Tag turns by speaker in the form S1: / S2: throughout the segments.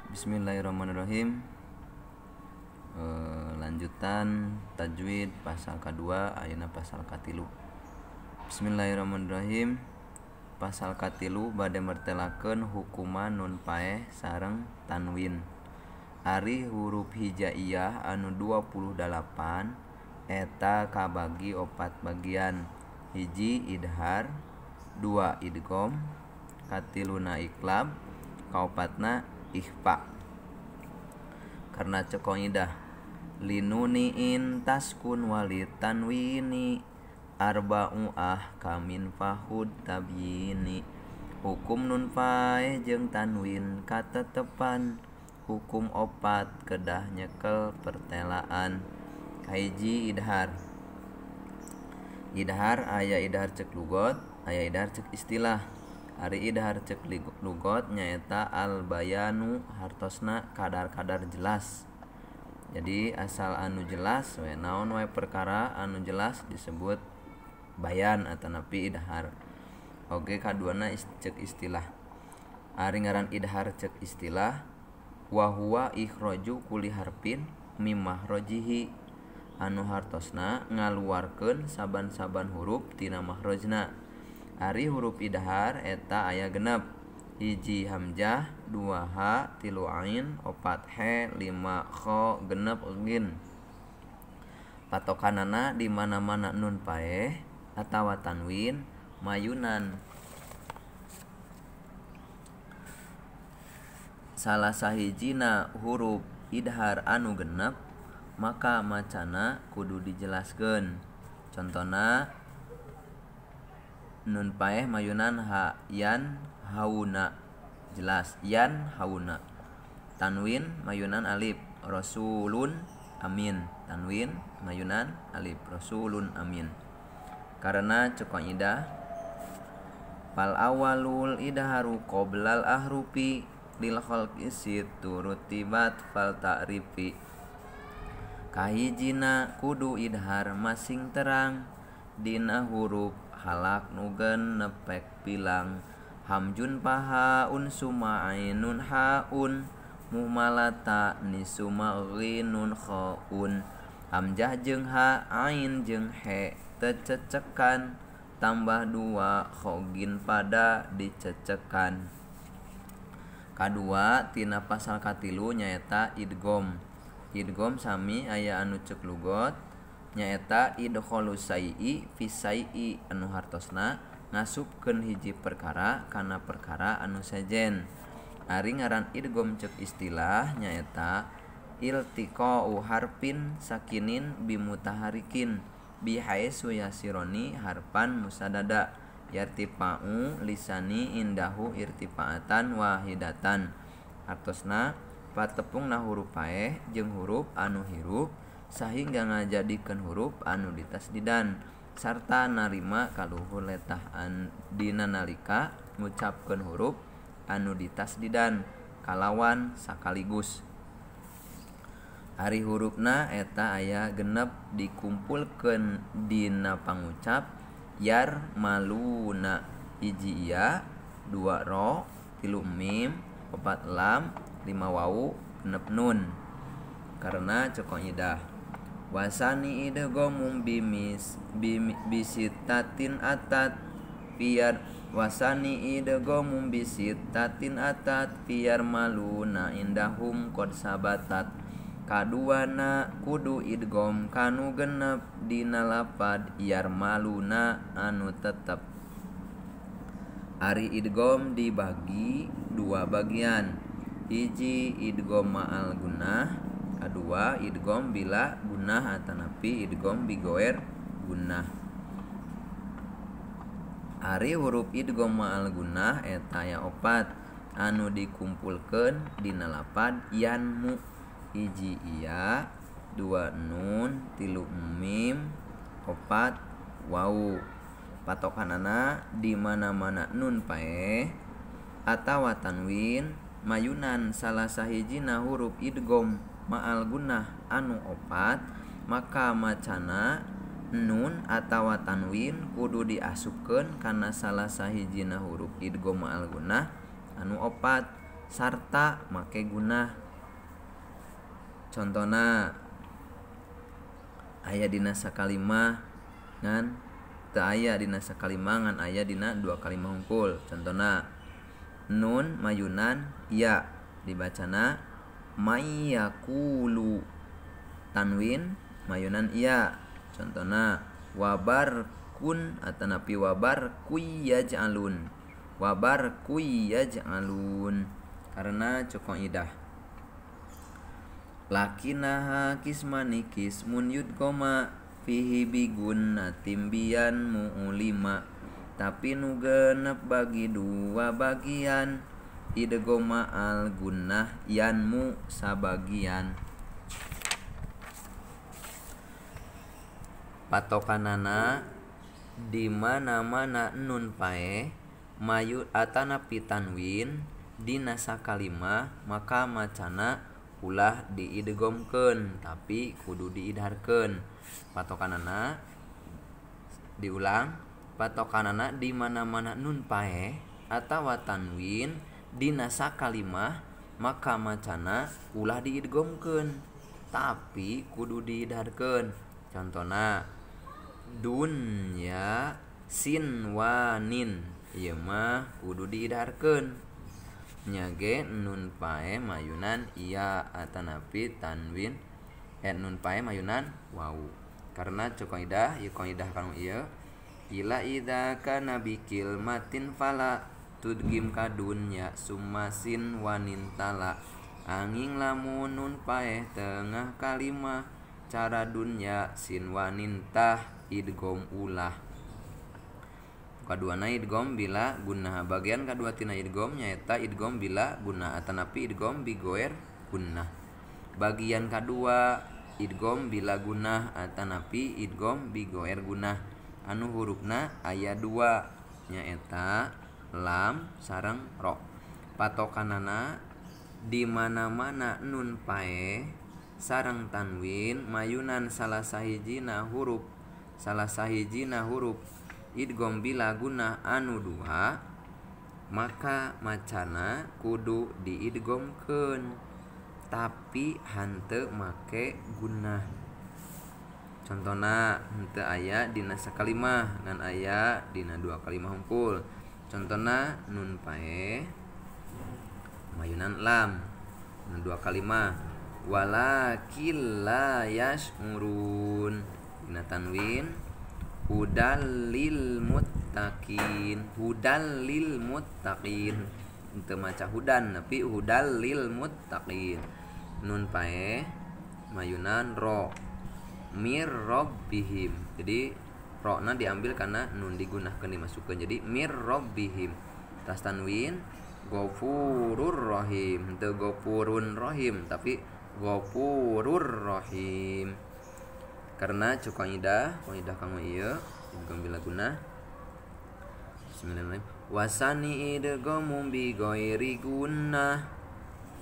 S1: Bismillahirrahmanirrahim. Lanjutan tajwid pasal kedua ayeuna pasal katilu. Bismillahirrahmanirrahim. Pasal katilu bade mertelakeun hukuman nun paeh sareng tanwin. Ari huruf hijaiyah anu 28 eta kabagi opat bagian. Hiji idhar, dua idgham, katiluna iqlab, kaopatna ikhfa. Karena cek kaidah linuniin taskun walitanwini arba'u ahkamin fahud tabyini. Hukum nun paeh jeung tanwin katetepan, hukum opat kedah nyekel pertelaan. Kahiji idhar. Idhar aya idhar cek lugot, aya idhar cek istilah. Ari idhar cek lugot nyaeta al bayanu hartosna kadar-kadar jelas. Jadi asal anu jelas we naon wae perkara anu jelas disebut bayan atanapi idhar. Oge kaduana cek istilah. Ari ngaran idhar cek istilah wa huwa ikhraju kulli harfin mim mahrojihi, anu hartosna ngaluarkeun saban-saban huruf tina mahrojna. Ari huruf idhar eta aya genep. Hiji hamzah, dua ha, tilu ain, opat he, lima kho, genep gin. Patokanana di mana-mana nun paeh atawa tanwin mayunan. Salah sahijina huruf idhar anu genep maka macana kudu dijelaskeun. Contona nun paeh mayunan ha yan hauna, jelas yan hauna. Tanwin mayunan alif, rasulun amin. Tanwin mayunan alif, rasulun amin. Karena cek kaidah fal awalul idharu qoblal ahrufi lil khalqi siturutibat fal ta'rifi. Kahijina kudu idhar masing terang dina huruf halak nu genepek bilang. Hamjun pahaun suma ainun haun muhmalata nisuma ghinun khaun. Hamzah jeung ha ain jeung he tececekan, tambah dua khogin pada dicecekan. Kadua tina pasal katilu nyaeta idgham. Idgham sami aya anu cek lugot nyaeta idkhalu sai'i fi sai'i, anu hartosna ngasupkeun hiji perkara kana perkara anu sejen. Ari ngaran idgham cek istilah nyaeta iltiqa'u harfin sakinin bimutaharikin bihaitsu yasironi harfan musadada yartifa'u lisani indahu irtifa'atan wahidatan. Hartosna patepungna huruf paeh jeung huruf anu hirup sahingga ngajadikeun huruf anu ditasdidan sarta narima kaluhur letahan dina nalika ngucapkeun huruf anu ditasdidan kalawan sakaligus. Ari hurufna eta aya genep dikumpulkeun dina pangucap yar maluna. Hiji iya, dua ro, tilu mim, opat lam, lima wawu, genep nun. Karena cek kaidah wasani idghamum bimis bisitatin atat biar wasani idghamum bisitatin atat biar maluna indahum qad sabatat. Kaduana kudu idgham kanu genep dina lapad yar maluna anu tetep. Ari idgham dibagi dua bagian. Hiji idgham ma'al gunnah, kadua idgham bila gunnah atanapi idgham bigoer gunnah. Ari huruf idgham ma'al gunnah eta aya opat anu dikumpulkeun dina lapad yanmu. Hiji iya, dua nun, tilu mim, opat wawu. Patokanana di mana-mana nun paeh atawa tanwin mayunan salah sahijina huruf idgham ma'al gunnah anu opat maka macana nun atawa tanwin kudu diasupkeun kana salah sahijina huruf idgham ma'al gunnah anu opat. sarta make gunah. Contona aya dina sakalimah ngan teu aya dina sakalimah ngan aya dina dua kalimah hungkul. Contona nun mayunan ya dibacana mayyakulu, tanwin mayunan iya. Contona wabar kun atanapi wabar kuyyaj'alun, wabar kuyyaj'alun karena cokong idah. Lakinaha kismani kismun yudgoma fihi bigunnatim bian mu'ulima, tapi nu genep bagi dua bagian idgoma al gunnah yanmu sabagian. Patokanana di mana-mana nun paeh mayu atanapi tanwin dina sakalimah maka macana ulah diidgomkeun tapi kudu diidharkeun. Patokanana diulang, patokanana di mana-mana nun paeh atawa tanwin dina sakalimah maka macana ulah diidgomkeun tapi kudu diidharkeun. Contona dunya sin wanin ieu mah kudu diidharkeun. Nyage nun pae mayunan iya atanapi tanwin nun pae mayunan wau. Karena cek kaidah ieu kaidah kanu ieu ila idza kana bikil matin fala tudgim kadunya summa sin wanin tala. Angin lamun nun pae tengah kalimah cara dunya sin wanin tah idgom ulah. Kaduana idgom bila gunnah. Bagian kadua tina idgom nyaeta idgom bila gunnah atanapi idgom bigoer gunnah. Bagian kadua idgom bila gunnah atanapi idgom bigoer gunnah anu hurufna aya dua nyaeta lam sareng ro. Patokanana di mana-mana nun paeh sareng tanwin mayunan salah sahijina huruf, salah sahijina huruf idgom bila gunnah anu dua maka macana kudu diidgomkeun tapi hanteu make gunnah. Contona henteu aya dina sakalimah ngan aya dina dua kalimah hungkul. Contona nun paeh mayunan lam dina dua kalimah walakil la yash'urun dina tanwin hudal lil muttaqin, hudal lil muttaqin henteu maca hudan tapi hudal lil muttaqin. Nun paeh mayunan ro mir rabbihim. Jadi rokna diambil karena nun digunahkeun dimasukkeun jadi mir rabbihim. Tas tanwin ghafurur rahim, henteu ghafurun rahim tapi ghafurur rahim. Karena cek kaidah, kaidah kanggo ieu idgham bila gunnah. Bismillahirrahmanirrahim. Wasani idghamu bi ghairi gunnah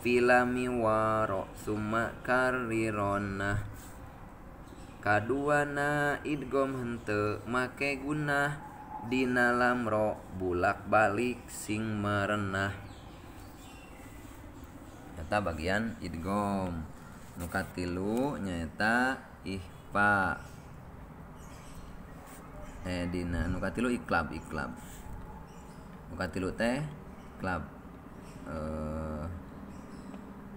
S1: filami waro summa karirona. Kaduana idgham henteu make gunnah dina lam ro bulak balik sing merenah. Eta bagian idgham. Nu katilu nyaeta ihfa. Dina nu katilu iklab, iklab. Nu katilu teh iklab.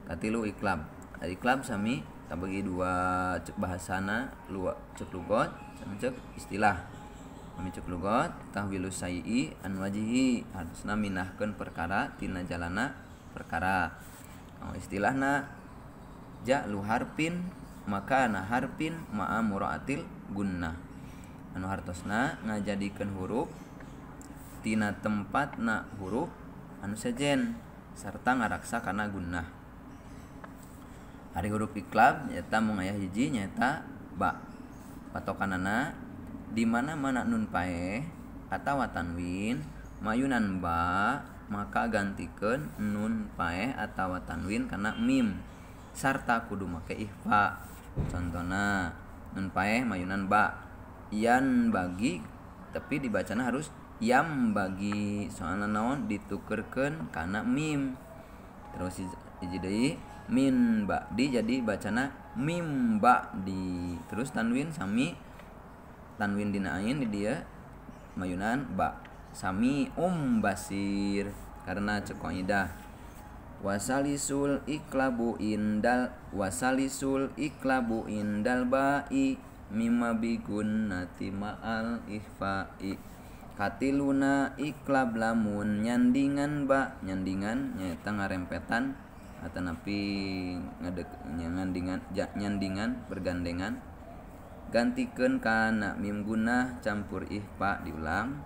S1: Katilu iklab. Iklab sami kabagi dua cek bahasana, lu cek lugot sama cek istilah. Kami cek lugot tahwilus sayyi an wajihi harusna minahkeun perkara tina jalana perkara. Kalau istilahna ja'lu harfin makana harfin ma'a mura'atil gunnah. Anu hartosna ngajadikeun huruf tina tempatna huruf anu sejen sarta ngaraksa kana gunnah. Ari huruf iklab nyaeta mung aya hiji nyaeta ba. Patokanana di mana-mana nun paeh atawa tanwin mayunan ba maka gantikeun nun paeh atawa tanwin kana mim sarta kudu make ihfa. Contona nun paeh mayunan ba yan bagi tapi dibacana harus yam bagi soalna naon ditukerkeun kana mim. Terus hiji deui min ba'di jadi bacana mim ba'di. Terus tanwin sami tanwin dina ain di dieu mayunan ba sami basir karena cek kaidah wasalisul iklabu indal wasalisul iklabu indal ba'i mimma bigunnati ma'al ihfa'i. Katiluna iklab lamun nyandingan ba nyandingan nyaeta ngarempetan atanapi ngadek nyandingan nyandingan bergandengan gantikeun kana mim gunah campur ihfa. Diulang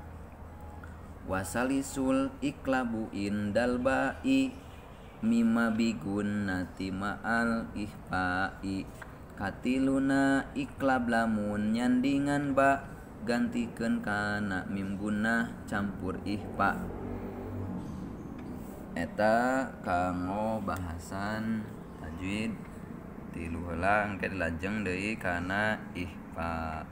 S1: wasalisul iklabu indal ba'i mimma bigunnati ma'al ihfa'i. Katiluna iklab lamun nyandingan ba gantikeun kana mim gunah campur ihfa. Eta kanggo bahasan tajwid tilu heula engke dilajeng deui kana ihfa.